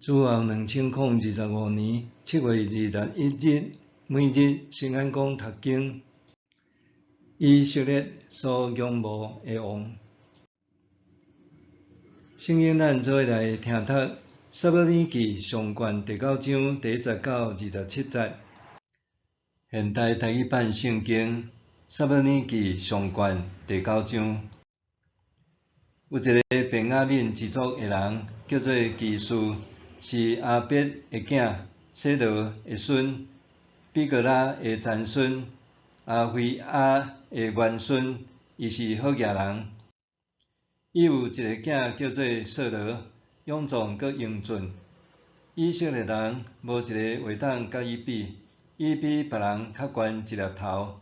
主後2025年7月21日，每日新安講讀經，以色列所仰慕的王。聖經咱做伙來聽讀撒母耳記上卷第九章第一節到27節。現代台語版聖經撒母耳記上卷第九章，有一个便雅憫支族的人，叫做基士，是亞別的囝，洗羅的孫，比哥拉的曾孫，亞非亞的玄孫，伊是好額人。伊有一个囝叫做掃羅，勇壯閣英俊。以色列人無一个會當佮伊比，伊比別人較懸一粒頭。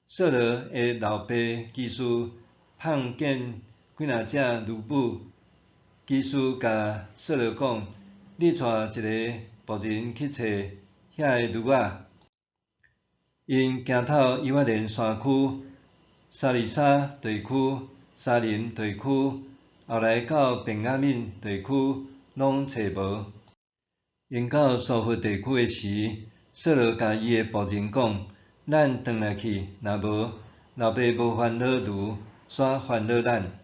掃羅的老爸基士碰見幾若隻驢母，基士共掃羅講：你帶一个僕人去揣遐个驢仔。𪜶行透以法蓮山區、沙利沙地區、沙琳地區，後來到便雅憫地區，攏揣無。𪜶到蘇弗地區的時，掃羅共伊的僕人講：咱轉來去，若無，老爸無煩惱驢，煞煩惱咱。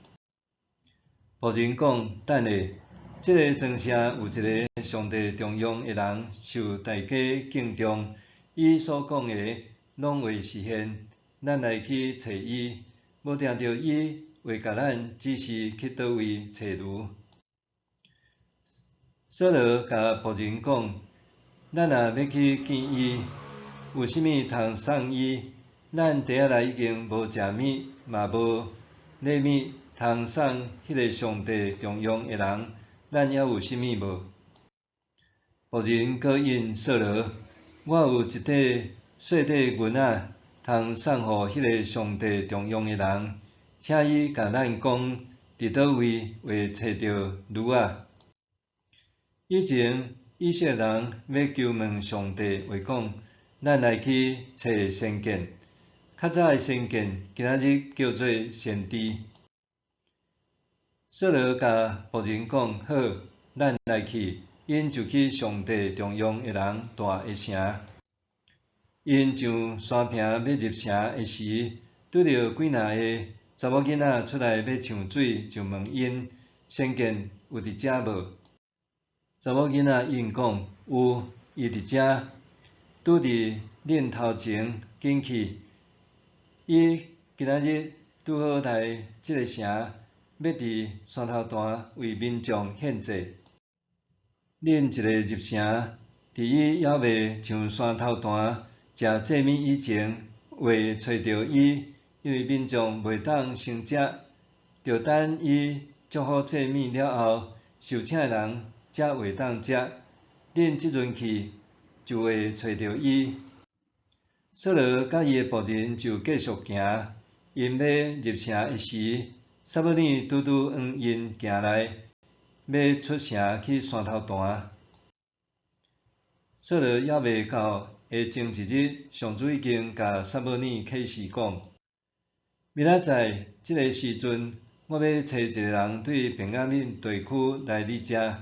僕人講：等下，這个莊城有一个上帝重用的人，受大家敬重，伊所講的攏會實現。咱來去揣伊，無定著伊會共咱指示去佗位揣驢。掃羅共僕人講：咱若欲去見伊，有啥物通送伊？咱袋仔內已經無食物，嘛無禮物通送彼个上帝重用的人，咱猶有啥物無？僕人閣應掃羅：我有一塊細塊銀仔，通送予彼个上帝重用的人，請伊共咱講，佇佗位會揣著驢仔。以前以色列人欲求問上帝話講，咱來去揣先見。較早的先見，今仔日叫做先知。掃羅共僕人講：好，咱來去。𪜶就去上帝重用的人蹛的城。𪜶上山坪欲入城的時，拄著幾若个查某囡仔出來欲搶水，就問𪜶：先見有佇遮無？查某囡仔應講：有，伊佇遮，拄佇恁頭前，緊去。伊今仔日拄好來這个城，欲佇山頭壇為民眾獻祭。恁一个入城，佇伊猶未上山頭壇食祭物以前，會揣著伊，因為民眾袂當先食，著等伊祝福祭物了後，受請的人才會當食。恁這陣去，就會揣著伊。掃羅佮伊的僕人就繼續行，𪜶欲入城的時，撒母耳拄拄向𪜶行來，欲出城去山頭壇。掃羅猶未到的前一日，上主已經共撒母耳啟示講：明仔載這个時陣，我欲差一个人對便雅憫地區來你遮，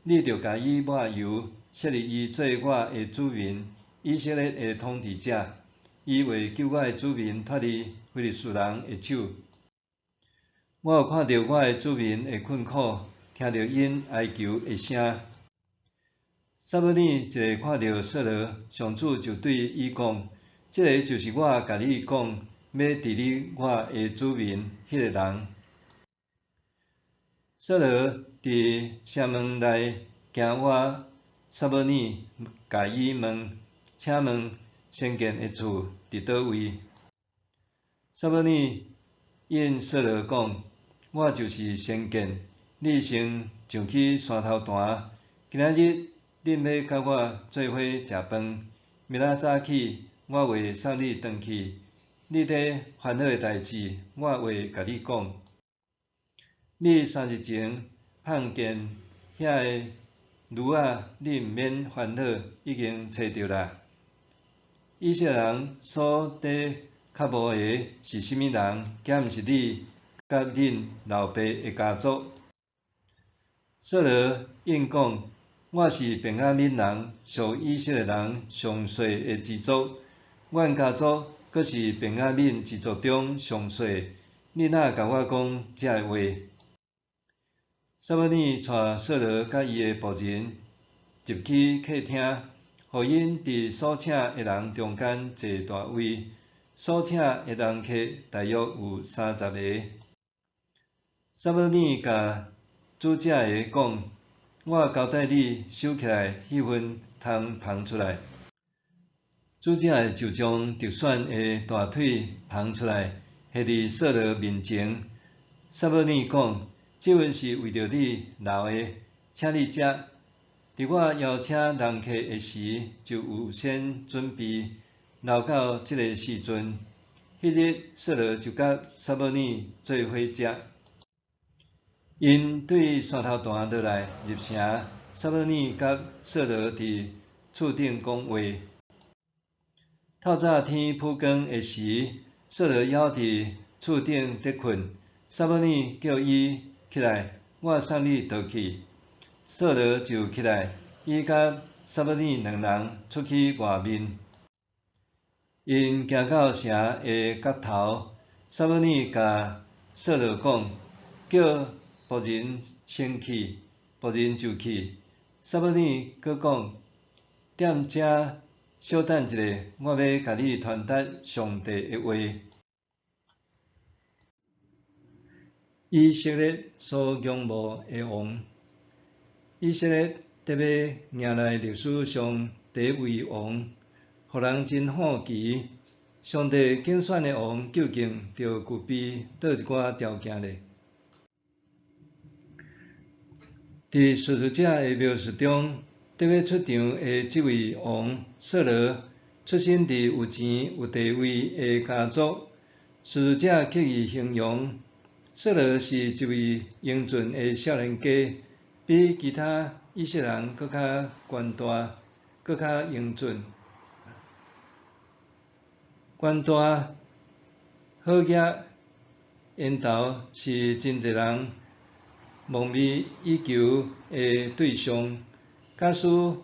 你著共伊抹油，設立伊做我的子民以色列的統治者，伊會救我的子民脫離非利士人的手。我有看著我的子民的困苦，聽著𪜶哀求的聲。撒母耳一下看著掃羅，上主就對伊講：這个就是我共你講，欲治理我的子民彼个人。掃羅佇城門內行倚撒母耳，共伊問：請問先見的厝佇佗位？撒母耳應掃羅講：我就是先見，你先上去山頭壇。今仔日恁欲佮我做伙食飯，明仔早起我會送你轉去。你咧煩惱的代誌，我會共你講。你三日前碰見遐个驢仔，你毋免煩惱，已經揣著啦。以色列人所咧渴慕的是啥物人？敢毋是你佮恁老爸的家族？掃羅應講：我是便雅憫人，屬以色列人上細的支族。阮家族閣是便雅憫支族中上細。你哪共我講這个話？撒母耳帶掃羅佮伊的僕人入去客廳，予𪜶佇所請的人中間坐大位。所請的人客大約有30个。撒母耳共煮食的講：我交代你收起來彼份通捧出來。煮食的就將特選的大腿捧出來，下佇掃羅面前。撒母耳講：這份是為著你留的，請你食。佇我邀請人客的時，就預先準備，留到這个時陣。彼日，掃羅就佮撒母耳做伙食。𪜶對山頭壇落來入城，撒母耳佮掃羅佇厝頂講話。透早天晡光的時，掃羅猶佇厝頂咧睏，撒母耳叫伊起來，我送你倒去。掃羅就起來，伊佮撒母耳兩人出去外面。𪜶行到城的角頭，撒母耳共掃羅講：叫僕人先去，僕人就去。撒母耳閣講：踮遮小等一下，我欲共你傳達上帝的話。以色列所仰慕的王，以色列得欲迎來歷史上第一位王，予人真好奇，上帝揀選的王究竟著具備佗一寡條件咧？佇敘事者的描述中，得欲出場的這位王掃羅，出身佇有錢有地位的家族。敘事者刻意形容掃羅是一位英俊的少年家，比其他以色列人閣較懸大，閣較英俊。懸大好額緣投是真濟人夢寐以求的對象。假使若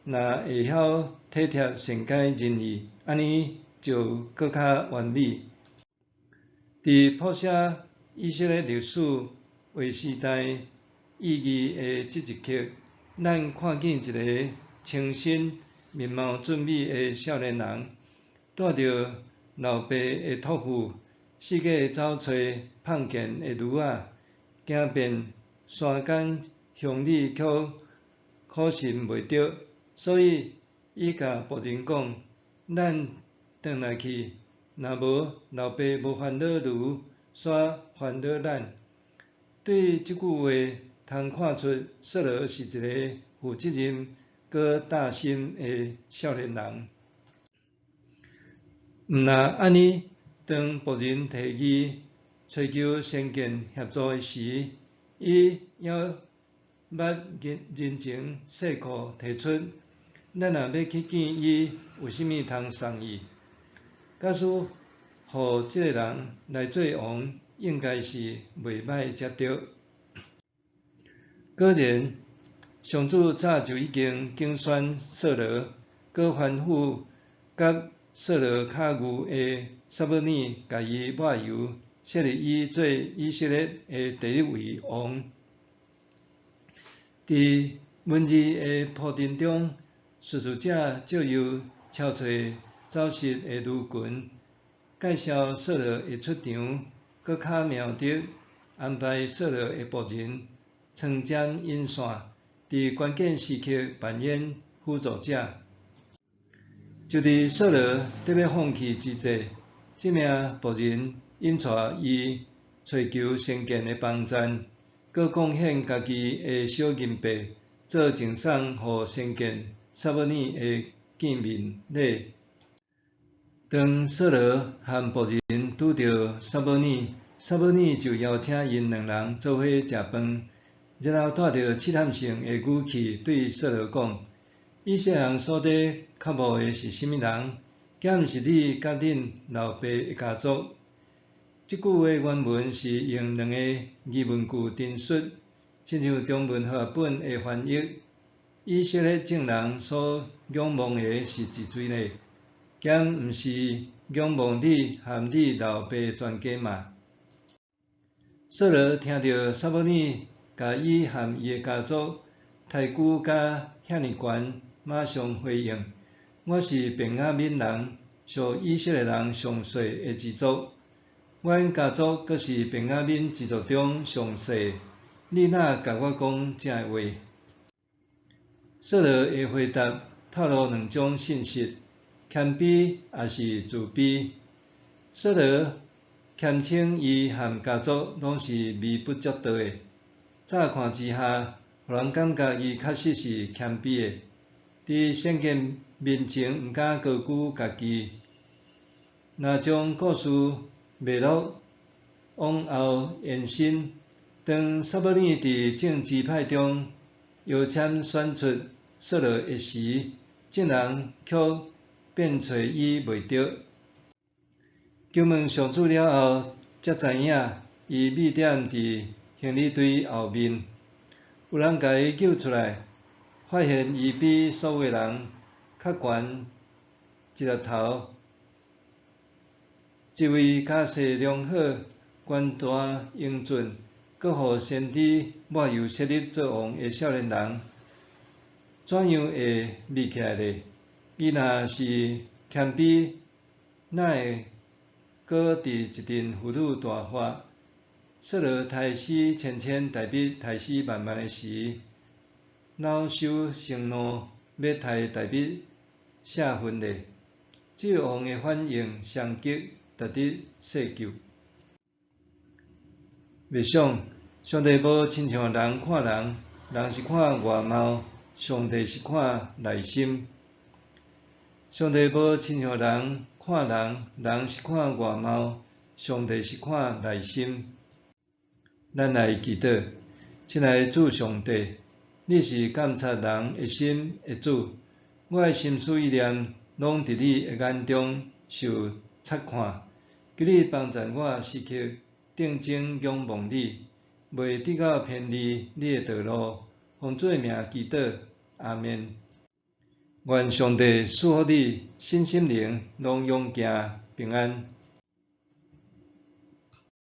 會曉體貼善解人意，按呢就閣較完美。佇譜寫以色列歷史劃時代意義的這一刻，咱看見一个清新、面貌俊美的少年人，帶著老爸的託付，四界走揣碰見的女仔，行遍山間鄉里，卻苦尋袂著，所以伊共僕人講：咱轉來去，若無老爸無煩惱驢，煞煩惱咱。對這句話，通看出掃羅是一个負責任、閣大心的少年人。毋但按呢，當僕人提議揣求先見協助的時，伊猶捌人情世故提出，咱若欲去見伊，有啥物通送伊？假使予這个人來做王，應該是袂䆀才對。果然，上主早就已經揀選掃羅，閣吩咐佮掃羅跤牛的撒母耳，共伊抹油，設立伊做以色列的第一位王。佇文字的鋪陳中，敘事者藉由搜揣走失的驢群，介紹掃羅的出場，閣巧妙地安排掃羅的僕人穿針引線，佇關鍵時刻扮演輔助者。就佇掃羅得欲放棄之際，這名僕人引帶伊揣求先見的幫贊，閣貢獻家己的小銀幣做贈送予先見撒母耳的見面禮。當掃羅和僕人拄著撒母耳，撒母耳就邀請𪜶兩人做伙食飯，然後帶著試探性的語氣對掃羅講：以色列人所咧渴慕的是啥物人？敢毋是你佮恁老爸的家族？這句話原文是用兩个疑問句陳述，親像中文和合本的翻譯，以色列眾人所仰望的是一尊呢？敢毋是仰望你和你老爸全家嗎？掃羅聽著撒母耳共伊和伊的家族抬舉甲遐爾懸，馬上回應：我是便雅憫人，屬以色列人上細的支族。阮家族閣是便雅憫支族中上細。你哪共我講這个話？掃羅的回答透露兩種信息：謙卑抑是自卑。掃羅謙稱伊和家族攏是微不足道的，乍看之下，予人感覺伊確實是謙卑的。佇先見面前毋敢高舉家己。若將故事脈絡往後延伸，當撒母耳佇眾支派中搖籤選出掃羅的時，眾人卻變揣伊袂著。求問上主了後，才知影伊覕踮佇行李堆後面。有人共伊救出來，發現伊比所有的人較懸一粒頭。一位家世良好、官大英俊、閣予先知抹油設立做王的少年人，怎樣會覕起來呢？伊若是謙卑，哪會閣佇一陣婦女大發？掃羅刣死千千，大衛刣死萬萬的時，惱羞成怒，欲刣大衛泄憤呢？這位王的反應相極值得細究。默想，上帝無親像人看人，人是看外貌，上帝是看內心。上帝無親像人看人，人是看外貌，上帝是看內心。咱來祈禱，親愛的主上帝，你是監察人的心的主，我的心思意念攏佇你的眼中受察看。求你幫助我時刻定睛仰望你，袂得到偏離你的道路。奉主的名祈禱，阿們。願上帝賜福你，身心靈攏勇健平安。